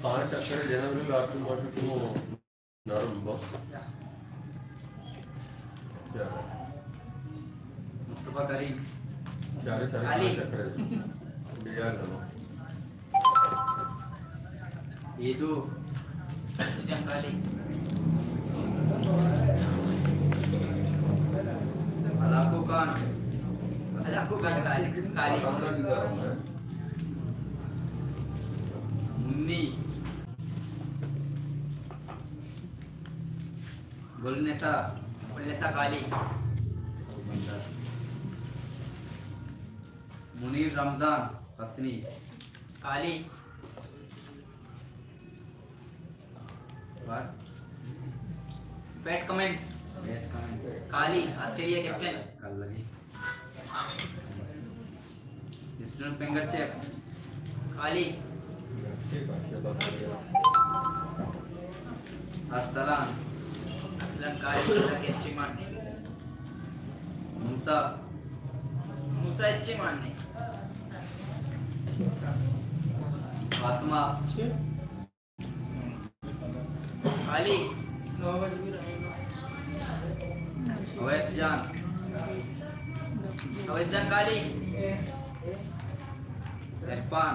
ہاں، چکر جناب، لاٹو ماٹو تو نرم با۔ مصطفی کریم۔ چارے سارے علی۔ چکر۔ بیا نرم۔ ایدو۔ جنگالی۔ ہلاکو خان۔ ہلاکو خان کالی۔ کالی۔ منی۔ گل نسا۔ گل نسا کالی۔ منیر رمضان۔ پسنی۔ کالی۔ Pat Cummins. Pat Cummins. کالی، آسٹریلیا کیپٹن۔ کالی۔ اسٹون فنگر چیپ۔ کالی۔ ارسلان۔ ارسلان کالی، کیچی مارنے۔ موسیٰ۔ موسیٰ اچی ماننے۔ فاطمہ۔ کالی۔ اویس جان۔ اویس جان کالی۔ عرفان۔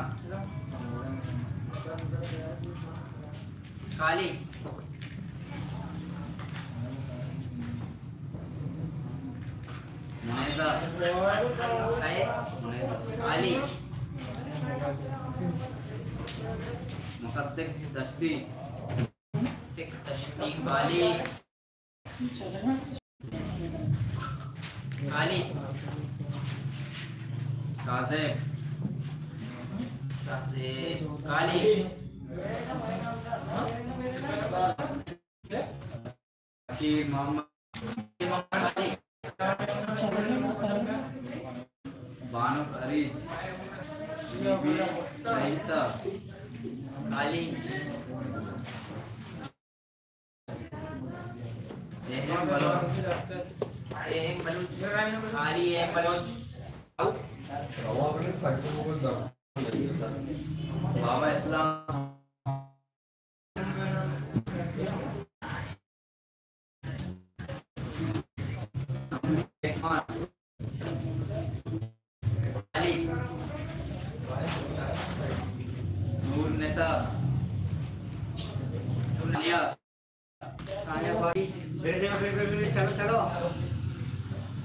کالی۔ منیزہ۔ اے؟ منیزہ۔ کالی۔ مصدق دشتی۔ مصدق دشتی کالی۔ کالی۔ شاہ زیب۔ شاہ زیب۔ کالی۔ فقیر محمد۔ بانک عریج۔ Be be Raeesa. Kali. A M Baloch. A M Baloch. Kali A M Baloch. بابا اسلام۔ نور نسا۔ ثانیہ۔ ثانیہ بھائی۔ چلو، چلو۔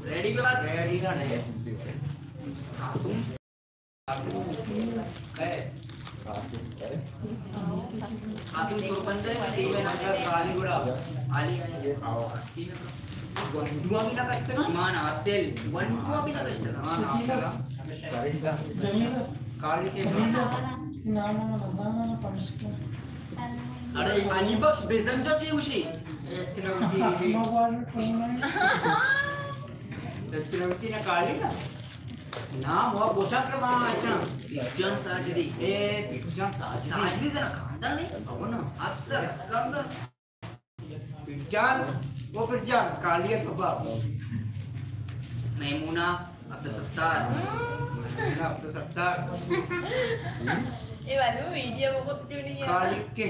ریڈی پہ بات؟ ریڈی نہ رہے۔ خاتون۔ خاتون سرپنچ ہے، ٹیم ہے، نمبر علی گڑا۔ علی ہے۔ ون ٹو ابھی نہ کشتے نا؟ مان حاصل۔ ون ٹو ابھی نہ کشتے نا؟ مان حاصل۔ کاری کے۔ ارے علی بخش بزن جو چی ہوشی؟ نام ہوا گوشاں کہ ما اچاں۔ پیرجان ساجدی۔ اے، پیرجان ساجدی۔ ساجدی زنا خاندان نہیں؟ او نا۔ افسر، خاندان۔ پیرجان، او پیرجان، کالی کباب۔ میمونہ عبدالستار۔ میمونہ عبدالستار۔ اے والو ویڈیو کو کیوں نہیں ہے؟ کالی کے۔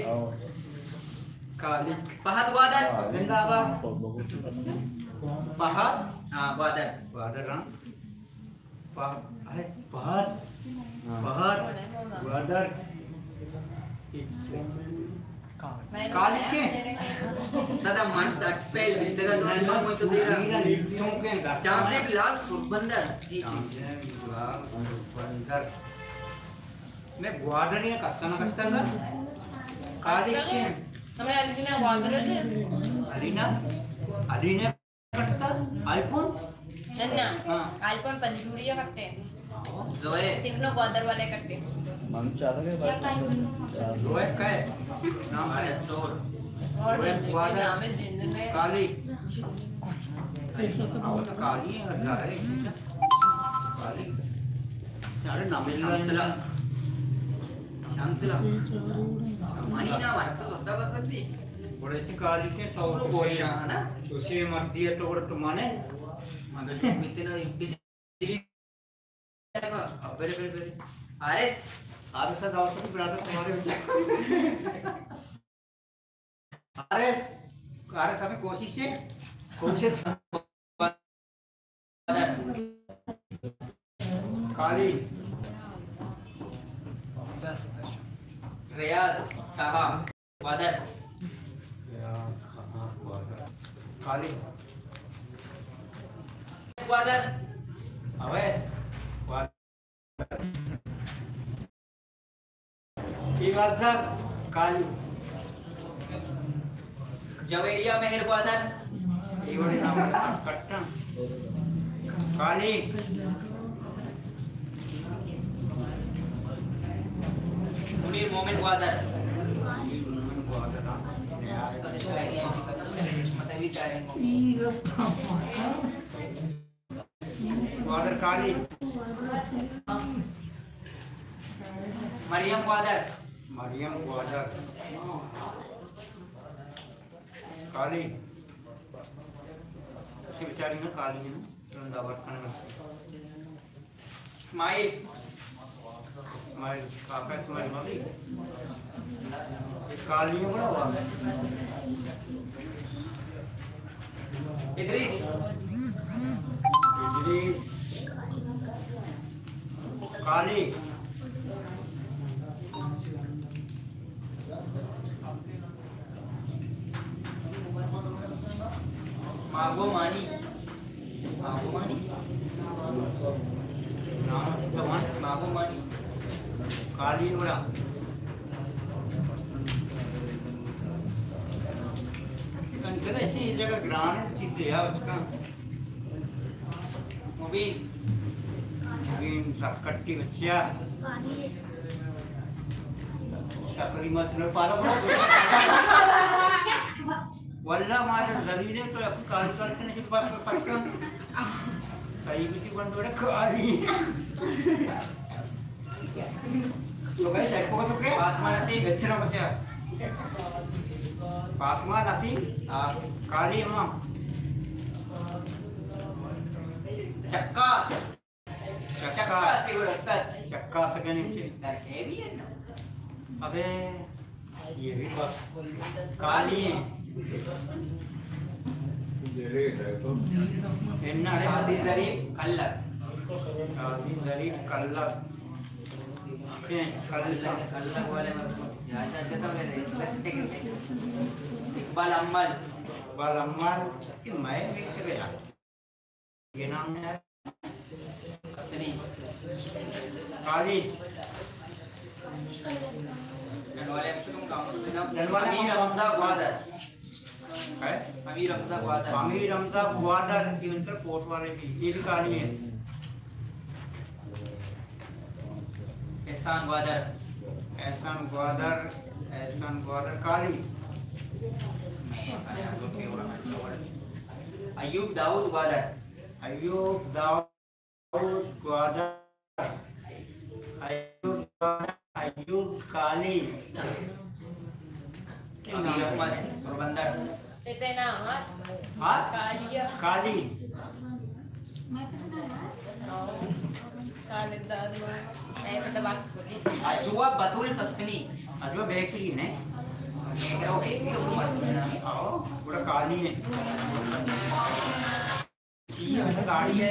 کالی۔ فہد گوادر۔ زندہ باد۔ فہد۔ ہاں، گوادر۔ گوادر، ہاں۔ پہ-، اے، پہر، پہر، گوادر۔ کالکیں۔ استاد من دٹ پیل بیتگا تو من تو تیرا۔ جانزیب لال سربندر۔ جانزیب لال سربندر۔ میں گوادر یا کستانا کستانا۔ کالکیں۔ ہمیں علی نے گوادر ہے۔ علی نا؟ علی نے کٹتا؟ آئی فون؟ چنا۔ ہاں۔ آئی فون پنجگوری ہے کٹتے۔ زوئے۔ تکنو گوادر والے کٹتے۔ من چاہتا کہ بھائی زوئے کا ہے؟ نام کا ہے؟ چور۔ اور زوئے نام گوادر۔ نام ہے زندہ ہے۔ کالی۔ کالی ہے، ظاہر ہے۔ کالی۔ ارے نام ہے شمسلا۔ شمسلا۔ منی نام ہے، تو دفتر بس بھی۔ بڑے سے کالی کے تو گوشانا۔ تو سے مردی ہے تو بڑے تو مانے۔ مگر تو اتنا بجلی۔ بڑے، بڑے، بڑے۔ آرس۔ آر ایس ءَ دعوت دی برادر تمہارے بچے۔ آر ایس، آر ایس ہمیں کوشش ہے، کوشش۔ کالی۔ ریاض، تہا، گوادر۔ کالی۔ گوادر۔ اویس۔ گوادر۔ اے وزر کالی۔ جویریہ مہر گوادر۔ اے وڑے نام کٹن۔ کالی۔ منیر مومن گوادر۔ منیر مومن گوادر، ہاں۔ گوادر کالی۔ مریم گوادر۔ مریم گوادر۔ کالی۔ اے بیچاری نا کالی نا۔ رندا ورک کنگا۔ اسماعیل۔ اسماعیل، کاکا اسماعیل بابی۔ اے کالی ہے بڑا ہوا۔ ادریس۔ ادریس۔ کالی۔ ماگو مانی۔ ماگو مانی۔ نام جوان ماگو مانی۔ کالی وڑا۔ کنکل ایسی جگہ گران ہے، چیزیں یا اس کا۔ مبین۔ مبین سکٹی بچیا۔ شکری مت نہ پالا بڑا۔ واللہ مارا زمین ہے تو اپنی کاری کرتے نہیں، بس پکڑ۔ صحیح بھی بند ہو رہا کاری۔ تو کہیں شیکو کا تو کیا؟ فاطمہ نسیم۔ اچھا بچا۔ فاطمہ نسیم۔ ہاں۔ کالی امام۔ چکاس۔ چکاس۔ چکاس سے وہ رستہ۔ چکاس کنی چے۔ در کے بھی ہے نا۔ ابے، یہ بھی بس کالی ہیں۔ Shazi Zarif click. Shazi Zarif click. Click, click والے مطلب جائزہ جتم لے۔ اقبال امل۔ اقبال امل کہ میں بھی گیا۔ یہ نام ہے۔ حسنی۔ کالی۔ ڈنوالے ہم شروع کام۔ ڈنوالے ہم امیر حمزہ گوادر۔ ہے؟ امیر حمزہ گوادر۔ امیر حمزہ گوادر، یہ ان پر کوٹ والے بھی، یہ بھی کالی ہیں۔ احسان گوادر۔ احسان گوادر، احسان گوادر کالی۔ ایوب داؤد گوادر۔ ایوب داؤد گوادر۔ ایوب گوادر، ایوب کالی۔ امیر احمد سربندر۔ ہاں؟ کالی۔ اجوا بتول پسنی۔ اجوا بہترین ہے۔ آؤ، گڑا کالی ہے۔ گاڑی ہے۔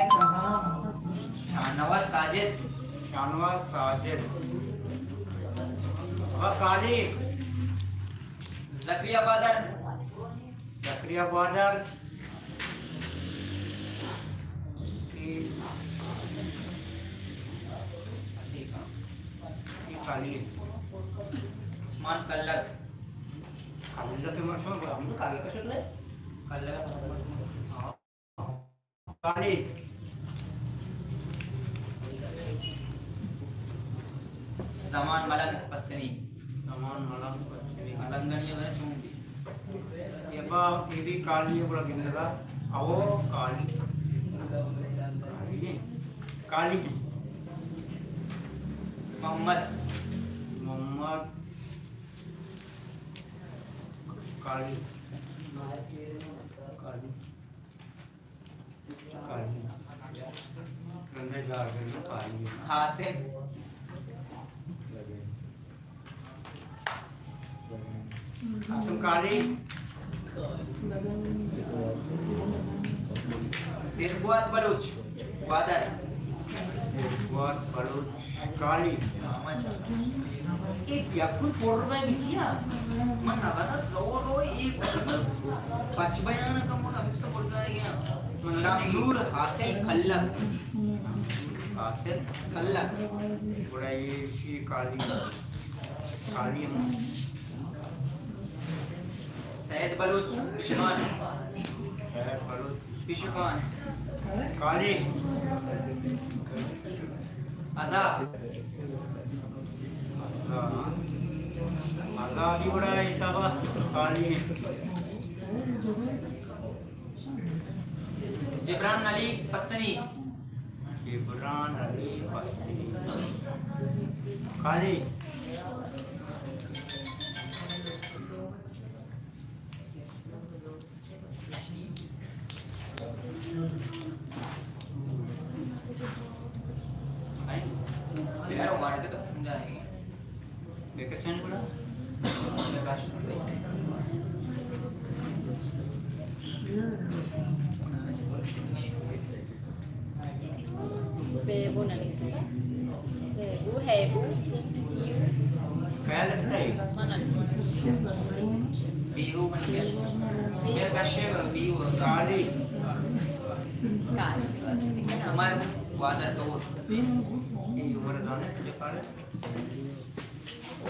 شاہنواز ساجد۔ شاہنواز ساجد۔ ابا کالی۔ زکریا گوادر۔ زکریا گوادر۔ یہ کالی ہے۔ عثمان کلک۔ کلک کے مرشد، ہم تو کلک کا شکل ہے۔ کلک کا شکل ہے۔ کالی۔ زمان ملنگ پسنی۔ زمان ملنگ پسنی۔ ملنگانی اگر چون بھی۔ یہ با، یہ بھی کالی ہے، بڑا گندگا۔ او کالی۔ کالی ہے۔ کالی ہے۔ محمد۔ محمد۔ کالی۔ کالی۔ کالی۔ حاصل۔ قاسم کالی۔ سیرگوات بلوچ، گوادر۔ سیرگوات بلوچ کالی۔ اے یکو پر بہ بجیا۔ من نہ بنا، رو رو اے پچ بیان کم کم است پر گیا۔ شاہ نور حاصل کلک۔ حاصل کلک۔ گڑا اے شی کالی۔ کالی ہم۔ سید بلوچ پشمان۔ سید بلوچ پشمان۔ کالی۔ ازا۔ ازا۔ ازا بھی بڑا حساب کالی۔ جبران علی پسنی۔ جبران علی پسنی۔ کالی۔ بے بو نہ لکھتا۔ بے بو ہے بو۔ یو۔ من بیہو من کیا؟ بیر کشے بیہو۔ کالی۔ کالی۔ ہمار گوادر تو۔ یہ عمر دانے تجھے پارے۔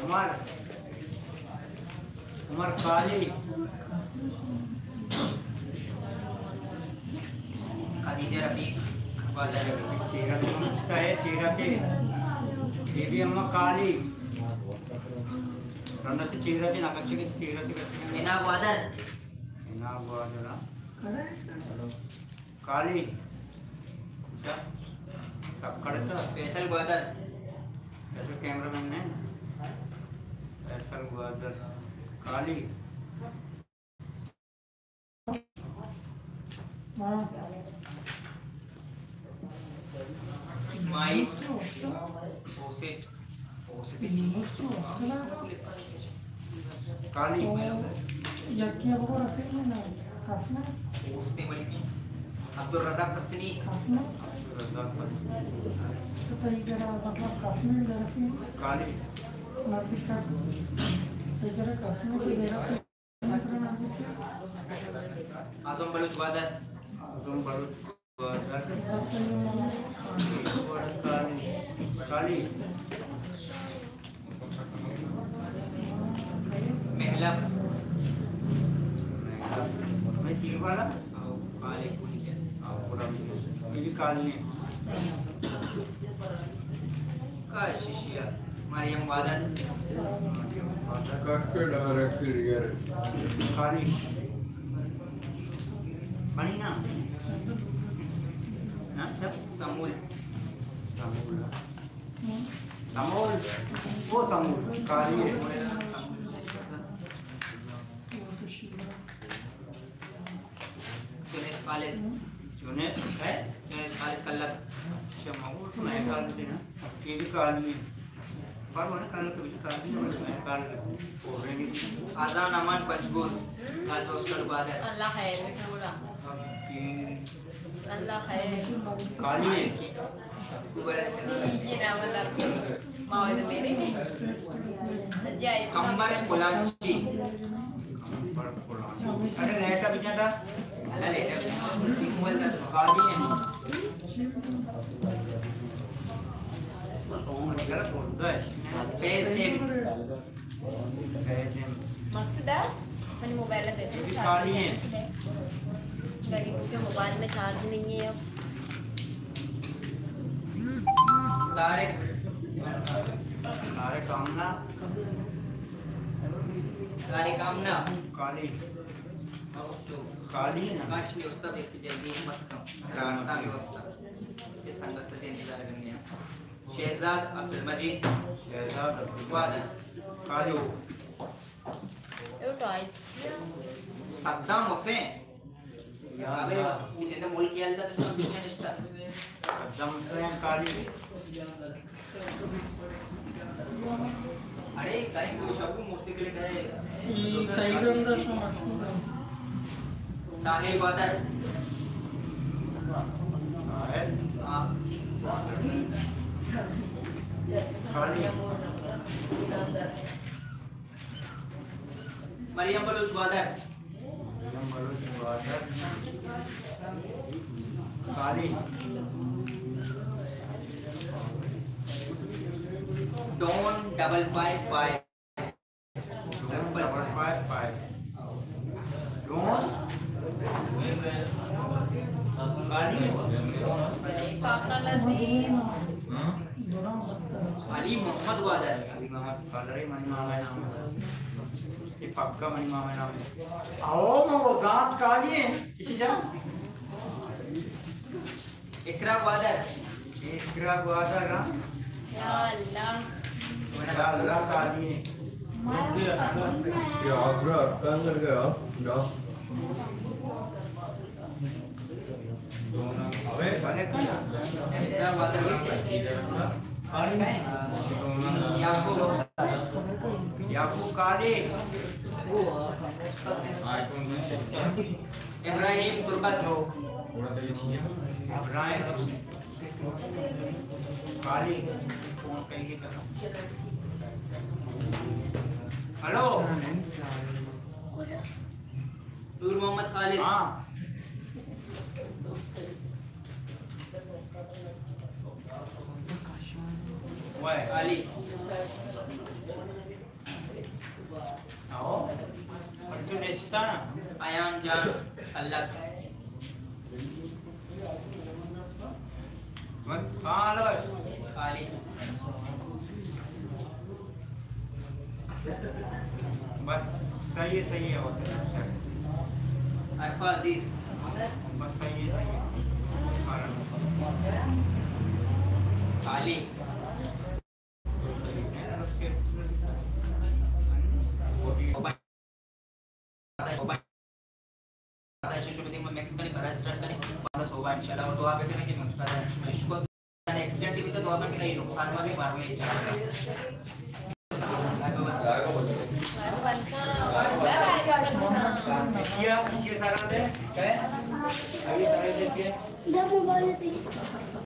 عمر، عمر کالی۔ خدیجہ رفیق۔ خدیجہ رفیق۔ چیرا کے مشکا ہے، چیرا کے۔ بی بی اما کالی۔ رندا سے چیرا کے، ناکچے کے چیرا کے۔ مینا گوادر۔ مینا گوادر، ہاں۔ کالی۔ سب کڑتا۔ فیصل گوادر۔ فیصل کیمرہ مین ہے۔ فیصل گوادر۔ کالی۔ اسماعیل۔ اوسیٹ۔ کالی۔ عبدالرزاق قسمی۔ کالی۔ اعظم بلوچ گوادر۔ اعظم بلوچ۔ کالی۔ مہلب۔ مہلب۔ میں سیر والا۔ کالی۔ یہ بھی کالی ہے۔ کاششیا۔ مریم وادن۔ کالی۔ پانی نا۔ ہاں، سمول۔ سمول۔ سمول۔ وہ سمول۔ کالی ہے۔ جنید خالد۔ جنید، ہے؟ جنید خالد کلک۔ اچھا، مغول تو نئے خالد دینا۔ یہ بھی کالی ہے۔ پر وہ نا کالی تو بھی کالی ہے، نئے خالد۔ اور رہی۔ آزان امان پنجگور۔ کالی تو اس کا بعد ہے۔ اللہ خیر۔ اللہ خیر۔ کالی ہے۔ کمبر پلانچی۔ ارے لیٹا بچا تھا۔ ارے لیٹا بچا تھا۔ کالی ہے۔ فیض ایم۔ مقصد ہے، منی موبائل دے دو، چارج نہیں ہے۔ غریبوں کے موبائل میں چارج نہیں ہے اب۔ طارق۔ طارق آمنہ۔ طارق آمنہ۔ کالی۔ کالی ہے نا؟ کاش، یہ استاد ایک جلدی مت کم۔ رابطہ میں استاد۔ اس سنگت سے انتظار کرنے ہیں۔ شہزاد عبدالمجید۔ شہزاد عبدالمجید۔ کالی۔ صدام حسین۔ ابے، یہ جنہیں ملک یلدا تو پیچھے نشتا۔ صدام حسین کالی۔ ارے، اے کئی رنگ ءَ شما مقصود اِنت؟ ساحل گوادر۔ مریم بلوچ گوادر۔ مریم بلوچ گوادر۔ خالی۔ Don double five five. Don. Ali Muhammad Gwadar. Ali Muhammad Gwadar, منی ماما نام ہے۔ یہ پکا منی ماما نام ہے۔ او، ما وہ ذات کالی ہے۔ اسی جا۔ اقرا گوادر۔ اقرا گوادر، ہاں۔ یا اللہ۔ یا اللہ، کالی ہے۔ یا اقرا، اندر گیا۔ اقرا گوادر۔ یعقوب۔ یعقوب کالی۔ ابراہیم تربت۔ ابراہیم خالی۔ ہلو۔ نور محمد خالد۔ ہاں۔ علی۔ او، پر تو نیستا نا؟ ایان جان، اللہ۔ بس، ہاں، اللہ بھائی۔ علی۔ بس، صحیح ہے، صحیح ہے، بس۔ عرفہ عزیز۔ بس، صحیح ہے، صحیح ہے۔ علی۔ پدا شما دیم مکس کنی، پدا اسٹارٹ کنی، پدا صبح انشاءاللہ اور دعا بکنی کہ من استاد شما شکر۔ ایکسیڈنٹ بھی تو دعا کنی، کہیں نقصان ما بھی مارو یہ چاہتا۔ کیا، کیا سارا دے؟ ابھی سارے دیکھیے۔